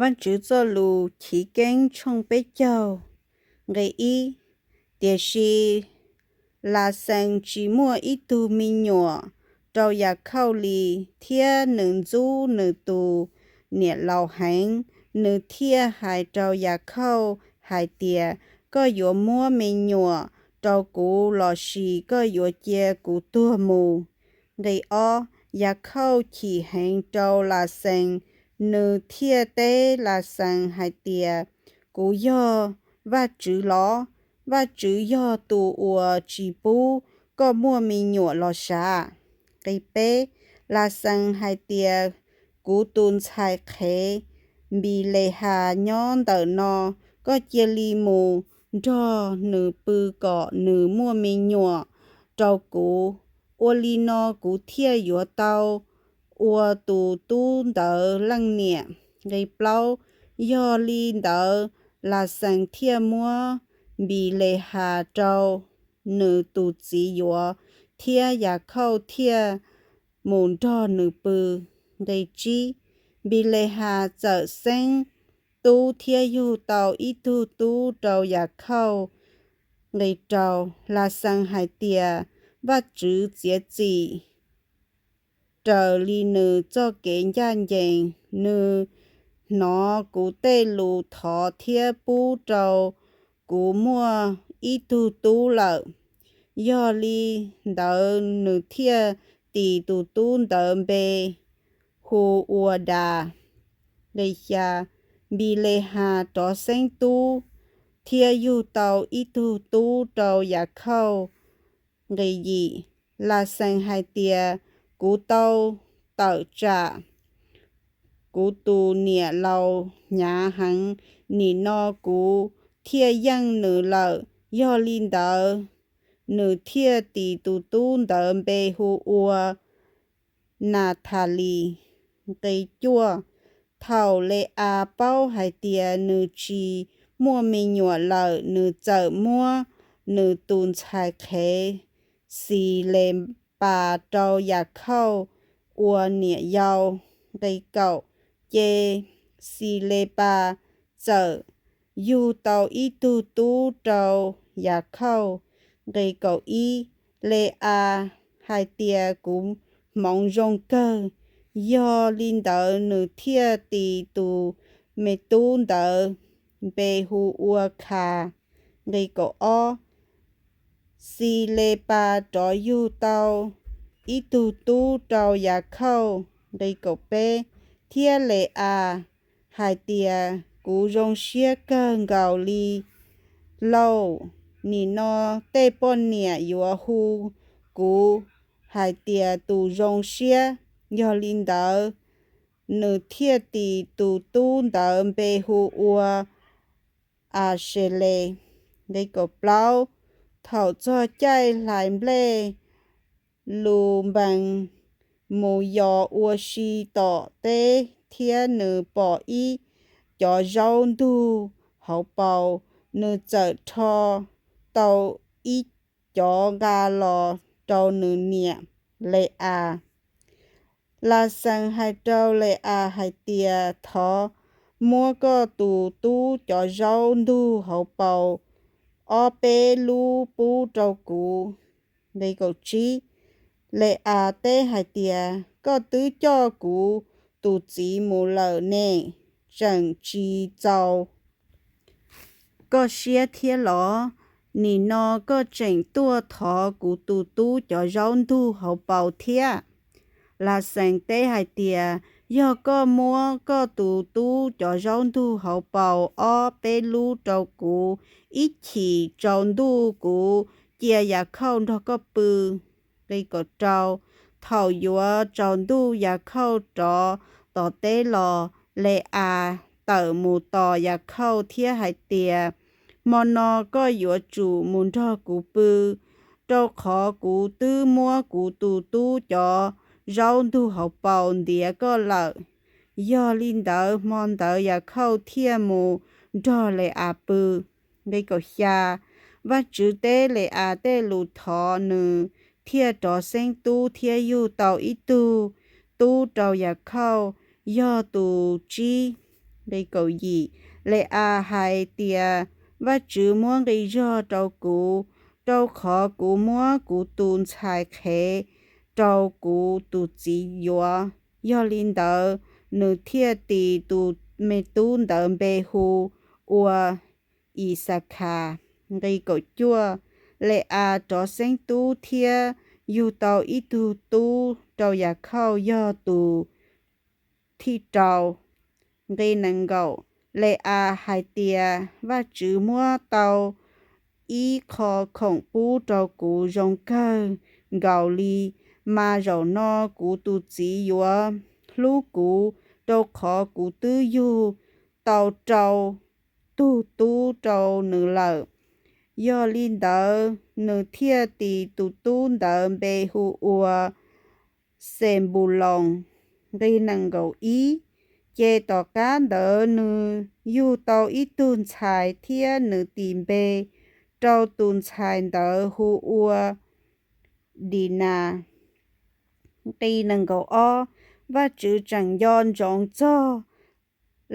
Vajtswv txoj lus Chivkeeb tshooj peb caug, nqe ib. Tiam sis Laxees tsis muaj ib tug me nyuam rau Yakhauj li, thiab nws ntxub nws tus niam laus heev. Nws thiaj hais rau Yakhauj hais tias, Koj yuav muab me nyuam rau kuv lossis koj yuav cia kuv tuag mus? Nqe ob. Yakhauj chim heev rau Laxees, nws thiaj teb Laxees hais tias, Kuv yog Vajtswv los? Vajtswv yog tus uas tsis pub koj muaj me nyuam los sav? Nqe peb. Laxees hais tias, Kuv tus ntxhais qhev Npilehas nyob ntawm no, koj cia li mus nrog nws pw kom nws muaj me nyuam rau kuv. Ua li no kuv thiaj yuav tau ua tus tub ntawd leej niam. Nqe plaub. Yog li ntawd, Laxees thiaj muab Npilehas rau nws tus txiv yuav, thiab Yakhauj thiaj mus nrog nws pw. Nqe tsib. Npilehas txawm xeeb tub thiab yug tau ib tug tub rau Yakhauj. Nqe rau. Laxees hais tias, Vajtswv txiav txim raws li nws txoj kev ncaj ncees, nws hnov kuv tej lus thov thiab pub rau kuv muaj ib tug tub lawm. Yog li ntawd, nws thiaj tis tus tub ntawd npe hu ua Das. Nqe xya. Npilehas rov xeeb tub thiab yug tau ib tug tub rau Yakhauj. Nqe yim. Laxees hais tias, Kuv tau tawm tsam kuv tus niam laus hnyav heev, nim no kuv thiaj yeej nws lawm. Yog li ntawd, nws thiaj tis tus tub ntawd npe hu ua Nathalis. Nqe cuaj. Thaum Le-as paub hais tias nws tsis muaj me nyuam lawm, nws txawm muab nws tus ntxhais qhev Xilepas rau Yakhauj ua niam yau. Nqe kaum. Ces Xilepas txawm yug tau ib tug tub rau Yakhauj. Nqe kaum ib. Le-as hais tias, Kuv hmoov zoo kawg. Yog li ntawd, nws thiaj tis tus me tub ntawd npe hu ua Khas. Nqe kaum ob. Xilepas rov yug tau ib tug tub rau Yakhauj. Nqe kaum peb. Thiab Le-as hais tias, Kuv zoo siab kawg nkaus li lauj! Nim no tej poj niam yuav hu kuv hais tias tus zoo siab. Yog li ntawd, nws thiaj tis tus tub ntawd npe hu ua Aseles. Nqe kaum plaub. Thaum txog caij hlais nplej, Lunpees mus yos ua si tom teb thiab nws pom ib cov zaub ntug hauv paus, nws txawm rho tau ib cov nqa los rau nws niam Le-as. Laxees hais rau Le-as hais tias, Thov muab koj tus tub cov zaub ntug hauv paus ob peb lub pub rau kuv. Nqe kaum tsib. Le-as teb hais tias, Koj twb coj kuv tus txiv mus lawm ne, tseem tsis txaus koj siab thiab los? Nim no koj tseem tuaj thov kuv tus tub cov zaub ntug hauv paus thiab. Laxees teb hais tias, Yog koj muab koj tus tub cov zaub ntug hauv paus ob peb lub rau kuv, ib chim tsaus ntuj kuv cia Yakhauj nrog koj pw. Nqe kaum rau. Thaum yuav tsaus ntuj Yakhauj rov tom teb los, Le-as tawm mus tos Yakhauj thiab hais tias, Hmo no koj yuav tsum mus nrog kuv pw, rau qhov kuv twb muab kuv tus tub cov zaub ntug hauv paus ntiav koj lawm. Yog li ntawd, hmo ntawd Yakhauj thiaj mus nrog Le-as pw. Nqe kaum xya. Vajtswv teb Le-as tej lus thov, nws thiaj rov xeeb tub thiab yug tau ib tug tub rau Yakhauj, yog tus tsib. Nqi kaum yim. Le-as hais tias, Vajtswv muab nqi zog rau kuv, rau qhov kuv muab kuv tus ntxhais qhev rau kuv tus txiv yuav. Yog li ntawd, nws thiaj tis tus me tub ntawd npe hu ua Ixakhas. Nqi kaum cuaj. Le-as rov xeeb tub thiab yug tau ib tug tub rau Yakhauj, yog tus thib rau. Nqi nees nkaum. Le-as hais tias, Vajtswv muab tau ib qho khoom pub rau kuv zoo kawg nkaus li, mas zaum no kuv tus txiv yuav hlub kuv, rau qhov kuv twb yug tau rau tug tub rau nws lawm. Yog li ntawd, nws thiaj tis tus tub ntawd npe hu ua Xenpuloos. Nqi nees nkaum ib. Ces tom qab ntawd nws yug tau ib tug ntxhais, thiab nws tis npe rau tus ntxhais ntawd hu ua Dinas. Nqi nees nkaum ob. Vajtswv tseem nco ntsoov txog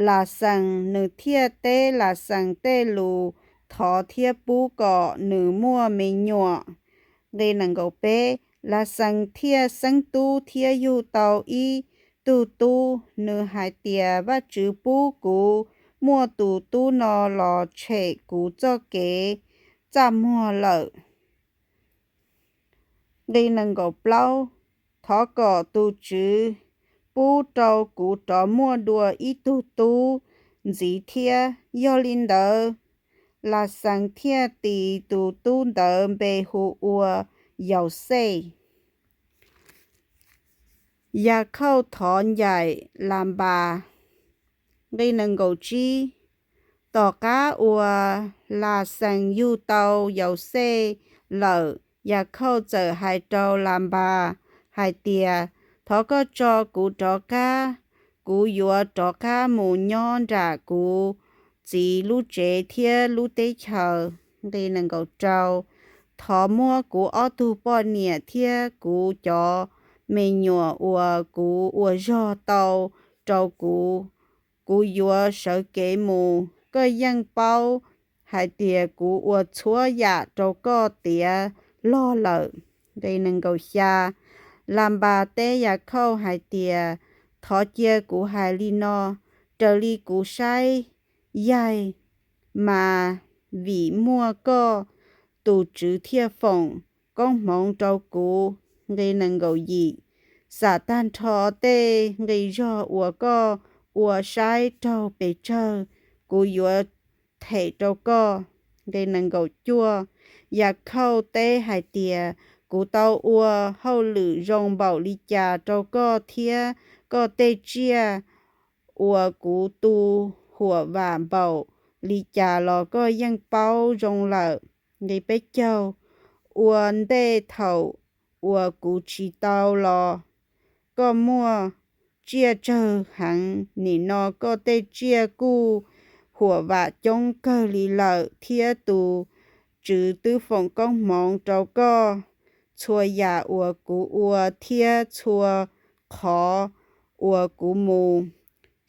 Laxees, nws thiaj teb Laxees tej lus thov thiab pub kom nws muaj me nyuam. Nqi nees nkaum peb. Laxees thiaj xeeb tub thiab yug tau ib tug tub. Nws hais tias, Vajtswv pub kuv muaj tus tub no los tshem kuv txoj kev txaj muag lawm. Nqi nees nkaum plaub. Thov kom tus Tswv pub rau kuv rov muaj dua ib tug tub ntxiv thiab. Yog li ntawd, Laxees thiaj tis tus tub ntawd npe hu ua Yauxej. Yakhauj thov ncaim Lanpas. Nqi nees nkaum tsib. Tom qab uas Laxees yug tau Yauxej lawm, Yakhauj txawm hais rau Lanpas hais tias, Thov koj tso kuv rov qab, kuv yuav rov qab mus nyob nram kuv txiv lub tsev thiab lub teb chaws. Nqi nees nkaum rau. Thov muab kuv ob tug poj niam thiab kuv cov me nyuam uas kuv ua zog tau rau kuv. Kuv yuav sawv kev mus. Koj yeej paub hais tias kuv ua txhua yam rau koj tiav log lawm. Nqi nees nkaum xya. Lanpas teb Yakhauj hais tias, Thov cia kuv hais li no, raws li kuv saib yaig mas vim muaj koj, tus Tswv thiaj foom koob hmoov rau kuv. Nqi nees nkaum yim. Xam tag nrho tej nqi zog uas koj ua saib raug pes tsawg, kuv yuav them rau koj. Nqi nees nkaum cuaj. Yakhauj teb hais tias, Kuv tau ua hauj lwm zoo npaum li cas rau koj thiab koj tej tsiaj uas kuv tu huam vam npaum li cas los koj yeej paub zoo lawm. Nqi peb caug. Ua ntej thaum uas kuv tsis tau los, koj muaj tsiaj tsawg heev, nim no koj tej tsiaj kuj huam vam coob kawg li lawm, thiab tus Tswv twb foom koob hmoov rau koj. Txhua yam uas kuv ua thiab txhua qhov uas kuv mus,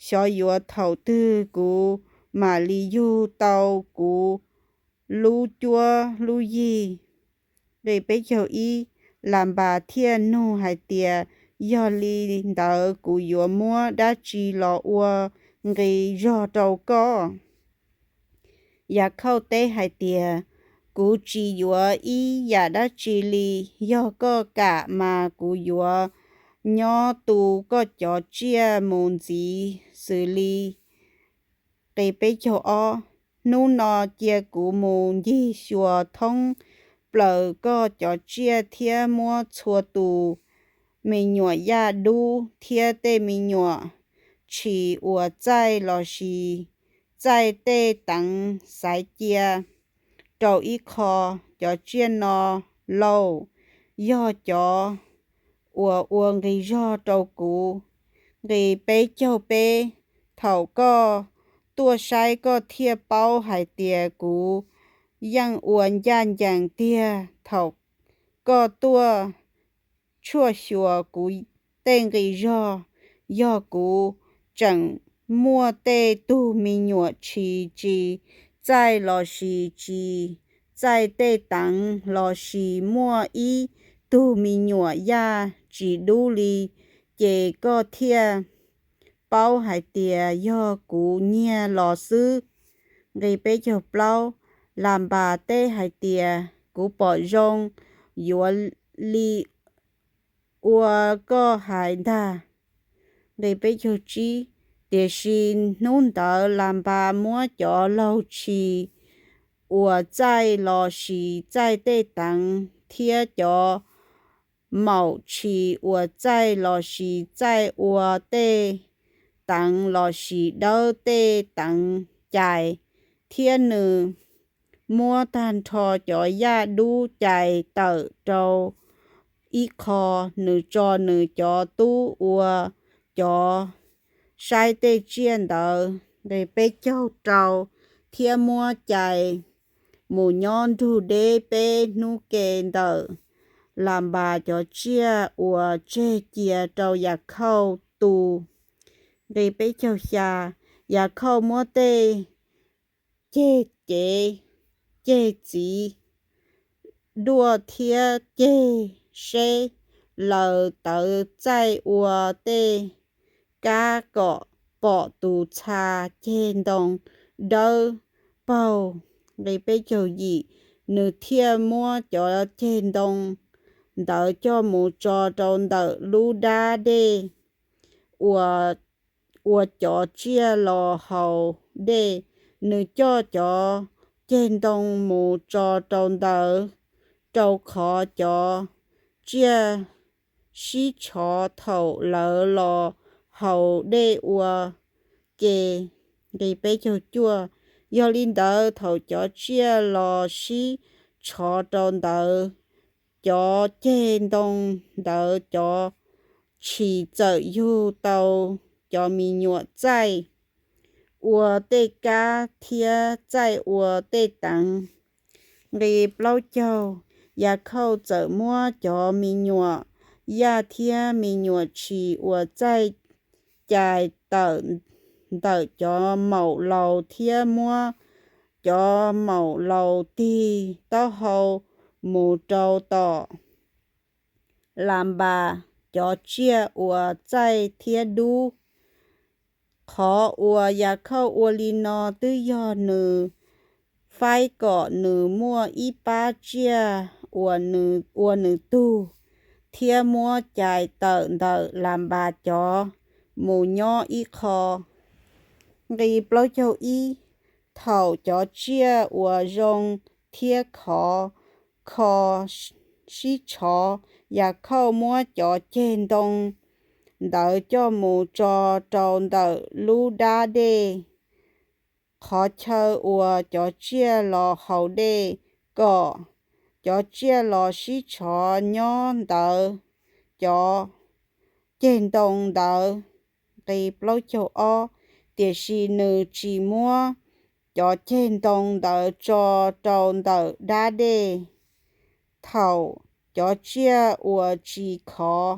xyov yuav thaum twg kuv mam li yug tau kuv lub cuab lub yig. Nqi peb caug ib. Lanpas thiaj nug hais tias, Yog li ntawd kuv yuav muab dab tsi los ua nqi zog rau koj? Yakhauj teb hais tias, Kuv tsis yuav ib yam dab tsi li. Yog koj kam mas kuv yuav nyob tu koj cov tsiaj mus ntxiv xws li. Nqi peb caug ob. Hnub no cia kuv mus ncig xyuas thoob plaws koj cov tsiaj thiab muab txhua tus me nyuam yaj dub thiab tej me nyuam tshis uas txaij lossis txaij tej teev xaiv cia rau ib qho. Cov tsiaj no lauj, yog cov uas ua nqi zog rau kuv. Nqi peb caug peb. Thaum koj tuaj saib koj thiaj paub hais tias kuv yeej ua ncaj ncees tiag. Thaum koj tuaj tshuaj xyuas kuv tej nqi zog, yog kuv tseem muaj tej tug me nyuam tshis tsis txaij lossis tsis txaij tej teev, lossis muaj ib tug me nyuam yaj tsis dub li, ces koj thiaj paub hais tias yog kuv nyiag los xwb. Nqi peb caug plaub. Lanpas teb hais tias, Kuv pom zoo yuav li uas koj hais ntag. Nqi peb caug tsib. Tiam sis hnub ntawd Lanpas muab cov laug tshis uas txaij lossis txaij tej teev thiab cov maum tshis uas txaij lossis txaij ua tej teev lossis dawb tej teev cais, thiab nws muab tag nrho cov yaj dub cais tawm rau ib qho. Nws tso nws cov tub ua cov saib tej tsiaj ntawd. Nqi peb caug rau. Thiab muab cais mus nyob nrug deb peb hnub ke ntawm Lanpas cov tsiaj uas tseg cia rau Yakhauj tu. Nqi peb caug xya. Yakhauj muab tej ceg cev, ceg txiv duaj thiab ceg seb laws tawv txaij ua tej kab kom pom tus txha ceg ntoo dawb paug. Nqi peb caug yim. Nws thiaj muab cov ceg ntoo ntawd coj mus tso rau ntawm lub dab dej uas ua cov tsiaj los haus dej. Nws coj cov ceg ntoo mus tso rau ntawd, rau qhov cov tsiaj sib tshov thaum lawv los haus dej ua ke. Nqi peb caug cuaj. Yog li ntawd thaum cov tsiaj los sib tshov rau ntawd, cov ceg ntoo ntawd cov tshis txawm yug tau cov me nyuam txaij ua tej kab thiab txaij ua tej teev. Nqi plaub caug. Yakhauj txawm muab cov me nyuam yaj thiab me nyuam tshis uas txaij cais tawm ntawm cov maum laus thiab muab cov maum laus tig taub hau mus rau tom Lanpas cov tsiaj uas txaij thiab dub. Qhov uas Yakhauj ua li no twb yog nws faib kom nws muaj ib pab tsiaj uas nws, ua nws tug, thiab muab cais tawm ntawm Lanpas cov mus nyob ib qho. Nqi plaub caug ib. Thaum cov tsiaj uas zoo thiab khov kho sib tshov, Yakhauj muab cov ceg ntoo ntawd coj mus tso rau ntawm lub dab dej, qhov chaw uas cov tsiaj los haus dej, kom cov tsiaj los sib tshov nyob ntawm cov ceg ntoo ntawd. Nqi plaub caug ob. Tiam sis nws tsis muab cov ceg ntoo ntawd tso rau ntawm dab dej. Thaum cov tsiaj uas tsis khov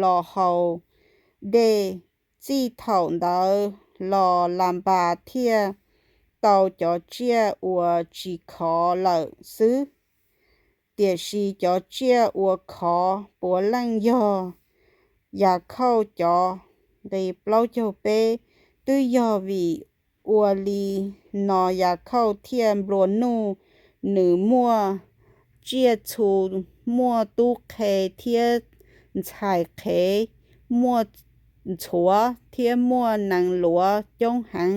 los haus dej, txij thaum ntawd los Lanpas thiaj tau cov tsiaj uas tsis khov lawm xwb. Tiam sis cov tsiaj uas khov puav leej yog Yakhauj cov. Nqi plaub caug peb. Twb yog vim ua li no Yakhauj thiaj nplua nuj, nws muaj tsiaj txhu, muaj tub qhe thiab ntxhais qhev, muaj ntxhuav thiab muaj nees luav coob heev.